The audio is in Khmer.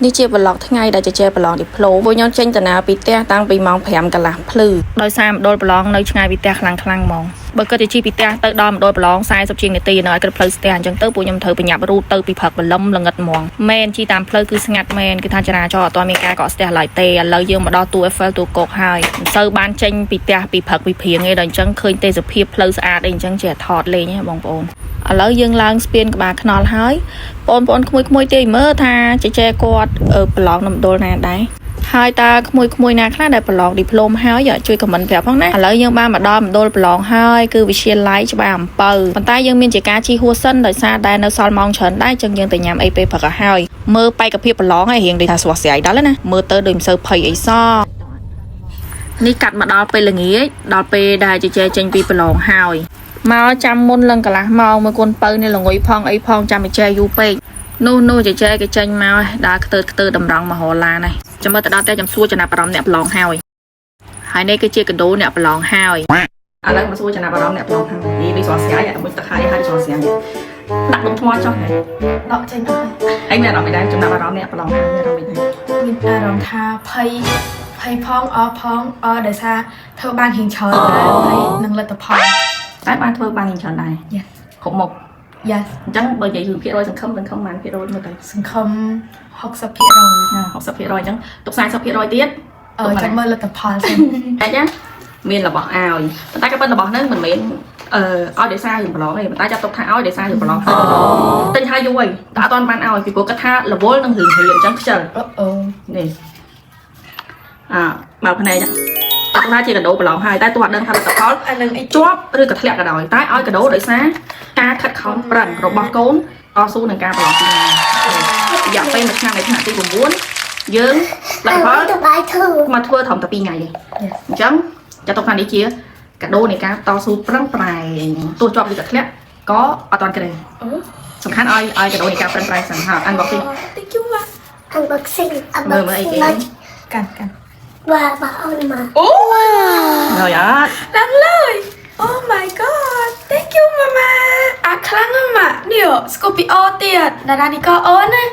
នេះជា vlog ថ្ងៃដែលជជែប្រឡងឌីប្លូមពួកខ្ញុំចេញដំណើរពីផ្ទះតាំងពីម៉ោង5កន្លះភ្លឺដោយសារមណ្ឌលប្រឡងនៅឆ្ងាយពីផ្ទះខ្លាំងខ្លាំងហ្មងបើគិតជាជិះពីផ្ទះទៅដល់មណ្ឌលប្រឡង40ជាងនាទីនៅឲ្យគិតផ្លូវស្ទះអញ្ចឹងទៅពួកខ្ញុំត្រូវប្រញាប់រូតទៅពីព្រឹកព្រលឹមល្ងិតហ្មងមែនជិះតាមផ្លូវគឺស្ងាត់មែនគឺថាចរាចរណ៍អត់ទាន់មានការកកស្ទះឡើយទេឥឡូវយើងមកដល់ទូ Eiffel ទូកុកហើយមិនសូវបានចេញពីផ្ទះពីព្រឹកពីព្រៀងទេដល់អញ្ចឹងឃើញទេសភាពផ្លូវស្អាតអីអញ្ចឹងជាថតលេងហ៎បងប្អូនឥឡូវយើងឡើងស្ពានក្បាលថ្នល់ហើយបងប្អូនក្មួយៗទេមើលថាចេចេគាត់ប្រឡងនៅមណ្ឌលណាដែរហើយតើក្មួយៗណាខ្លះដែលប្រឡងឌីប្លូមហើយជួយ comment ប្រាប់ផងណាឥឡូវយើងបានមកដល់មណ្ឌលប្រឡងហើយគឺវិទ្យាល័យច្បារអំពៅប៉ុន្តែយើងមានជាការជិះហួសសិនដោយសារតែនៅសល់ម៉ោងច្រើនដែរចឹងយើងទៅញ៉ាំអីពេលព្រឹកឲ្យហើយមើលបេក្ខភាពប្រឡងហើយរៀងដូចថាស្វះស្រាយដល់ណាមើលទៅដូចមិនសូវភ័យអីសោះនេះកាត់មកដល់ពេលល្ងាចដល់ពេលដែលជជែចេញពីប្រឡងហើយមកចាំមុនលឹងកន្លះម៉ោងមើលកូនពៅនេះល្ងុយផងអីផងចាំជជែយូរពេកនោះនោះជជែគេចេញមកដើរខ្ទើតខ្ទើតម្រង់មហោឡានហើយចាំមើលទៅដល់តែចាំសួរចំណាប់អារម្មណ៍អ្នកប្រឡងហើយហើយនេះគឺជាកណ្ដូលអ្នកប្រឡងហើយ ឥឡូវមកសួរចំណាប់អារម្មណ៍អ្នកប្រឡងហើយនេះដូចស្រស់ស្រាយមួយទឹកហើយហើយស្រស់ស្រាយដាក់ដុំថ្មចុះ ដកចេញអស់ ហើយមានអារម្មណ៍មិនដែរចំណាប់អារម្មណ៍អ្នកប្រឡងហើយមានអារម្មណ៍មិនដែរ មានអារម្មណ៍ថាភ័យភ័យផងអផងអដោយសារធ្វើបានរៀងច្រើនដែរហើយនឹងលទ្ធផល តែបានធ្វើបានយ៉ាងច្រើនដែរ Yes. គ្រប់មុខ Yes. អញ្ចឹងបើនិយាយរឿងភាគរយសង្ឃឹមសង្ឃឹមបានភាគរយមើលទៅ សង្ឃឹម60% 60%អញ្ចឹងទុក40%ទៀត អឺចាំមើលលទ្ធផលសិន តែចាមានរបស់ឲ្យប៉ុន្តែក៏ប៉ុន្តែរបស់ហ្នឹងមិនមែនអឺឲ្យដោយសាររឿងប្រឡងទេប៉ុន្តែចាត់ទុកថាឲ្យដោយសាររឿងប្រឡងហើយទិញហើយយូរហើយតែអត់ទាន់បានឲ្យពីព្រោះគាត់ថារវល់នឹងរឿងរៀនអញ្ចឹងខ្ជិល អូអូ នេះអើមកភ្នែកចាត់ទុកថាជាកណ្ដូប្រឡងហើយតែទោះអត់ដឹងថាលទ្ធផល អានឹងអី ជាប់ឬក៏ធ្លាក់ក៏ដោយតែឲ្យកដោដោយសារការខិតខំប្រឹងរបស់កូនតស៊ូនឹងការប្រឡងទី1រយៈពេលមួយឆ្នាំនៃថ្នាក់ទី9យើងលទ្ធផល ទៅបាយធ្វើ មកធ្វើត្រឹមតែ2ថ្ងៃទេអញ្ចឹងចាត់ទុកថានេះជាកាដូនៃការតស៊ូប្រឹងប្រែងទោះជាប់ឬក៏ធ្លាក់ក៏អត់ទាន់ក្រែង អូ សំខាន់ឲ្យឲ្យកាដូនៃការប្រឹងប្រែងសិនហើយ unboxing Thank you ម៉ា unboxing មើលមើលអីគេ unboxing កាន់កាន់ បាទបាទអូនមក អូហើយអត់ ឡើងលើយ Oh my God, thank you ម៉ាម៉ាអាខ្លាំងណាស់ម៉ានេះ Scorpio ទៀតតារានិកអូនណា